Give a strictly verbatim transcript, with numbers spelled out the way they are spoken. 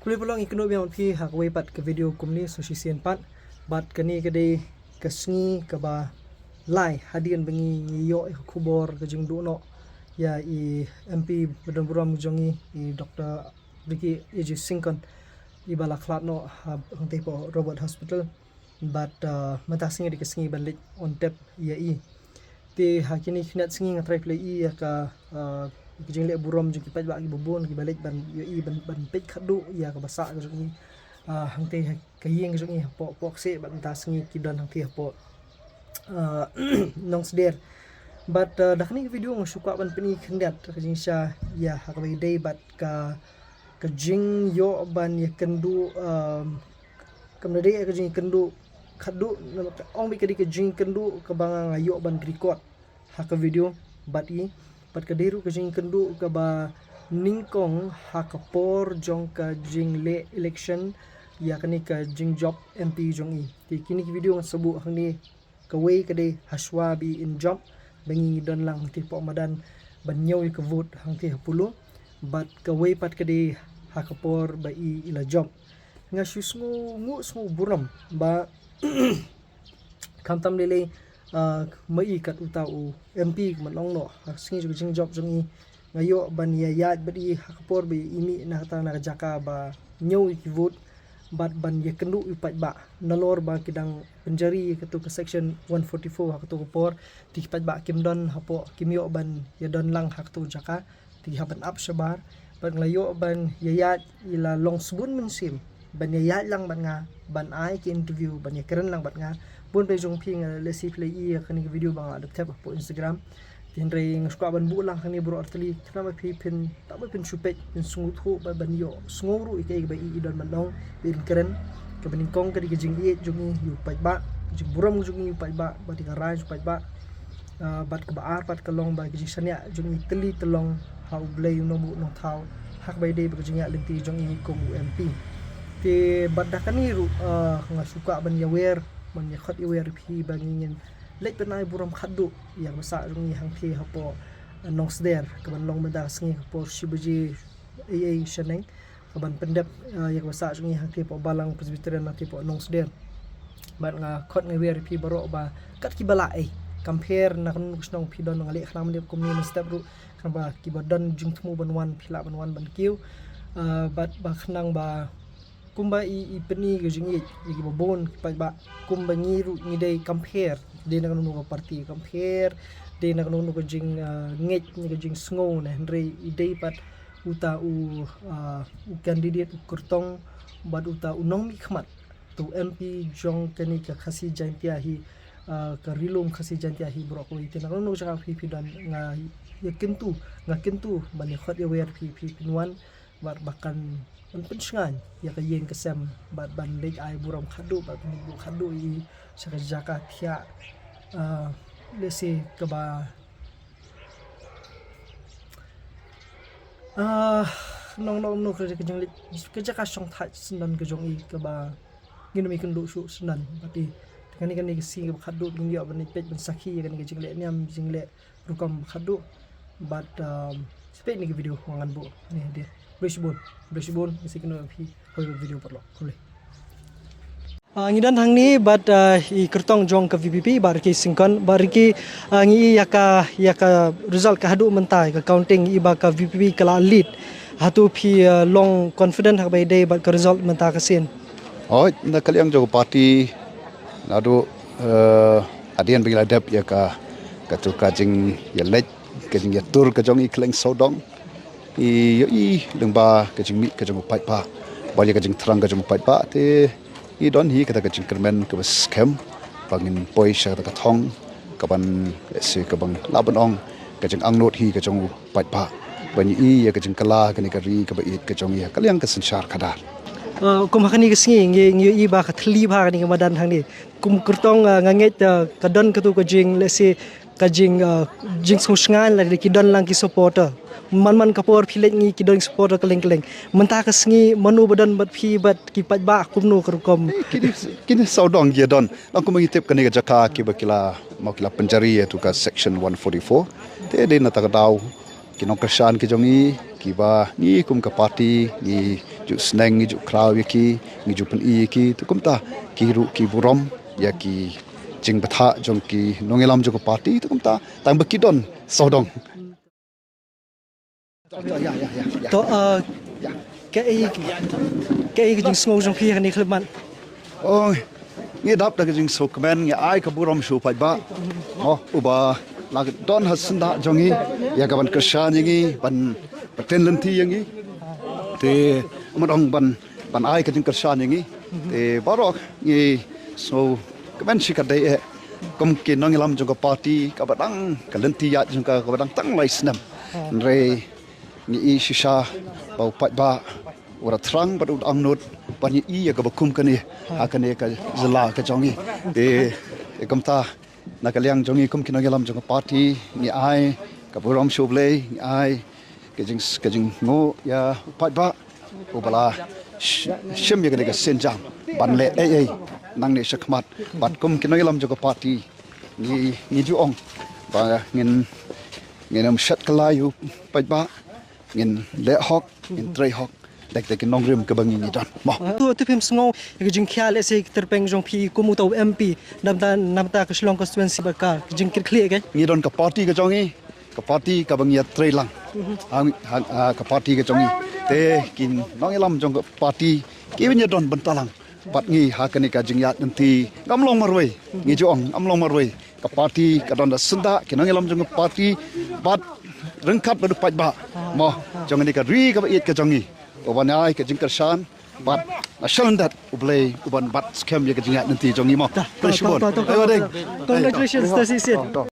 Khublei paralok, ngi kynduh biang ïa phi ha kawei pat ka video kumne sa shisien pat. Bad kane ka dei ka sngi kaba lai hadien ba ngi ïoh ïa ka khubor ka jingduh noh ïa i M P ba don burom jong ngi, i Doctor Ricky A J Syngkon, iba la khlad noh ha hangtei hapoh Robert Hospital. Bad mynta ka sngi dei ka sngi ban leit on tap ïa i. Te ha kine ki khyndiat sngi nga trai phi la ïohi ïa ka, ka jingleh burom jong ki paidbah kiba bun kiba leit ban ïohi, ban peit khadduh ïa kaba sah ka jong i hangtei ha ka ïing ka jong i hapoh Pohkseh, bad mynta ka sngi ki don hangtei hapoh Nongsder. Bad da kane ka video nga shu kwah ban pyni khyndiat ka jingshisha ïa ha kaba ïadei bad ka ka jingïoh ban ïakynduh, kam da dei ka jingïakynduh khadduh, ong beit ka dei ka jingïakynduh kaba nga ïoh ban record ha ka video bad i, bad ka dei ruh ka jingïakynduh kaba nyngkong ha ka por jong ka jingleh election ïa kane ka jingjop M P jong i. Te kine ki video nga sa buh hangne, kawei ka dei hashwa ba i in jop ba ngi don lang hangtei hapoh madan ban ñiew ïa ka vote hangtei ha Polo. Bad kawei pat ka dei ha ka por ba i i la jop. Nga shu sngew, nga sngew burom ba khamtam lei lei ma i kat uta u M P kumba nga ong noh, ha ka sngi jong ka jingjop jong i nga ïoh ban ïaid bad i ha ka por ba i mih na kata na ka jaka ba ñiew ïa ki vote bad ban ïakynduh ïa u paidbah. Nalor ba ki dang pynjari ïa katu ka section one forty-four ha katu ka por, te ki paidbah kim don hapoh, kim ïoh ban ïadon lang ha katu ka jaka, te ki hap ban ap shabar. Bad nga la ïoh ban ïaid, i la long sbun mynsiem ban ïaid lang bad nga, ban ai ki interview, ban ïakren lang bad nga. Bun phi jong phi nga lehse phi la ïohi ïa kane ka video ba nga la thep hapoh Instagram. Te hynrei nga shu kwah ban buh lang hangne baroh artylli, khnang ba phi phin, tang ba phin shu peit, phin sngewthuh bad ban ïohsngew ruh ïa kaei kaba i i don ban ong, ba in kren. Kaba nyngkong ka dei ka jingïeit jong i ïa u paidbah, ka jingburom jong i ïa u paidbah bad ïa ka rai jong u paidbah. Bad kaba ar pat ka long ba ka jingshaniah jong i tylli tyllong ha U Blei U Nongbuh Nongthaw ha kaba ïadei bad ka jingïaid lynti jong i kum u M P. Te bad da kane ruh nga shu kwah ban ïawer, ban ïakhot ïawer ïa phi ba ngin leit ban ai burom khadduh ïa kaba sah jong i hangtei hapoh Nongsder, kaban long mynta ka sngi ka por shi baje eiei shaneng, kaban pyndep ïa kaba sah jong i hangtei hapoh Balang Presbyterian hangtei hapoh Nongsder. Bad nga khot nga wer ïa phi baroh ba kat kiba lah ei, kam pher na kano kano ka shnong phi don, nga leh khnang ban dep kumne mynstep ruh, khnang ba kiba don jingthmu ban wan phi lah ban wan ban kiew. Bad ba khnang ba kumba i, i pyni ka jingïeit ïa kiba bun ki paidbah, kumba ngi ruh ngi dei kam pher, dei na kano kano ka party kam pher, dei na kano kano ka jingngeit ne ka jingsngew ne, hynrei i dei pat uta u, u candidate u kyrtong bad uta u nongmihkhmat, uta u M P jong kane ka Khasi Jaintia hi, ka Ri Lum Khasi Jaintia hi baroh kawei. Te na kano kano ka jaka phi phi don, nga ïa kyntu, nga kyntu ban ïakhot ïawer phi, phi phin wan bad ba kan, ban pynshngaiñ ïa ka ïing ka sem bad ban leit ai burom khadduh bad ban leit buh khadduh ïa i sha ka jaka thiah, lehse kaba, nong nong nong ka jaka, ka jaka shongthait syndon ka jong i kaba ngin ym ïakynduh shuh syndon bad i. Kane kane ka sngi kaba khadduh ngin ïoh ban leit peit ban sakhi ïa kane ka jingleh niam jingleh rukom khadduh. Bad sa peit ïa kane ka video ba ngan buh ne de. Khublei shibun, khublei shibun, ngi sa ïakynduh ïa phi ha ka video paralok. Khublei. Ngi don hangne bad i kyrtong jong ka VPP, Bah Ricky Syngkon. Bah Ricky, ngi ïa ka, ïa ka result ka haduh mynta, ïa ka counting, i ba ka VPP ka la lead. Hato phi long confident ha kaba ïadei bad ka result mynta ka sien? Hooid, na ka liang jong ka party, naduh hadien ba ngi la dep ïa ka, katu ka jingïaleit, ka jingïatur ka jong i kylleng sawdong, i ïohi lyngba ka jingmih ka jong u paidbah bad ïa ka jingthrang ka jong u paidbah, te i don hi kata ka jingkyrmen kaba skhem ba ngin poi sha kata ka thong kaban, lehse kaban lah ban ong ka jingangnud hi ka jong u paidbah ban ïohi ïa ka jingkylla kane ka ri kaba ïeit ka jong i ha ka liang ka synshar khadar. Kum ha kane ka sngi ngi ïohi ba ka thylli bha kane ka madan hangne. Kum kyrtong nga ngeit ka don katu ka jing, lehse ka jing, jingsngewshngaiñ lada ki don lang ki supporter. Man man ka por phi leit ngi ki don ki supporter kylleng kylleng. Mynta ka sngi mano ba don bad phi bad ki paidbah, kumno ka rukom? Kine, kine sawdong ki don. Nang kumba ngi tip kane ka jaka kiba ki la, mo ki la pynjari ïa tu ka section one forty-four. Te dei na kata ka daw ki nongkyrshan ki jong i, kiba ngi kum ka party ngi Ju sneng ngi ju khraw ïa ki, ngi ju pyni ïa ki, te kumta ki ruh ki burom ïa ki jingbthah jong ki nongïalam jong ka party, te kumta tang ba ki don sawdong. To, uh, kaei, kaei ka jingsngew jong phi ha kane ka khyllipmat? Oh, ngi dap da ka jingsngewkmen, ngi ai ka burom sha u paidbah. Oh, uba la don ha syndah jong ngi ïa ka ban kyrshan ïa ngi, ban, ban pynlynti ïa ngi. Te mynta ban, ban ai ka jingkyrshan ïa ngi. Te baroh ngi sngewkmen shikatdei eh, kum ki nongïalam jong ka party, kaba dang ka lynti ïaid jong ka, kaba dang tang lai snem. Hynrei ngi i shisha ba u paidbah u la thrang bad u la angnud ban ïohi ïa kaba kum kane ha kane ka jylla ka jong ngi. Te, te kumta na ka liang jong ngi kum ki nongïalam jong ka party, ngi ai ka burom sha U Blei, ngi ai ka jing, ka jingnguh ïa u paidbah uba la sh-, shim ïa kane ka sienjam ban leh ei ei nangne shakhmat. Bad kum ki nongïalam jong ka party, ngi, ngi ju ong ba ngin, ngin ym shet kylla ïa u paidbah, ngin leh hok, ngin trei hok da kita ki nongrim kiba ngi, ngi don. Mo. Uh, tu, tu phim sngew ïa ka jingkhia lehse ka tyrpeng jong phi kum uta u M P namar, namar ka Shillong constituency bad ka jingkitkhlieh ka? Ngi don ka party ka jong ngi, ka party kaba ngi ïatrei lang. Ha, ha, ha, ka party ka jong ngi. Te ki nongïalam jong ka party kiba ngi don bynta lang bad ngi ha kane ka jingïaid lynti. Ngam long marwei, ngi ju ong ngam long marwei. Ka party ka don da syndah, ki nongïalam jong ka party bad ryngkat bad u paidbah, mo, jong kane ka ri kaba ïeit ka jong ngi, uban ai ka jingkyrshan bad nga sngewdei U Blei uban bat skhem ïa ka jingïaid lynti jong ngi, mo. Khublei shibun. Congratulations, Mister Sisien.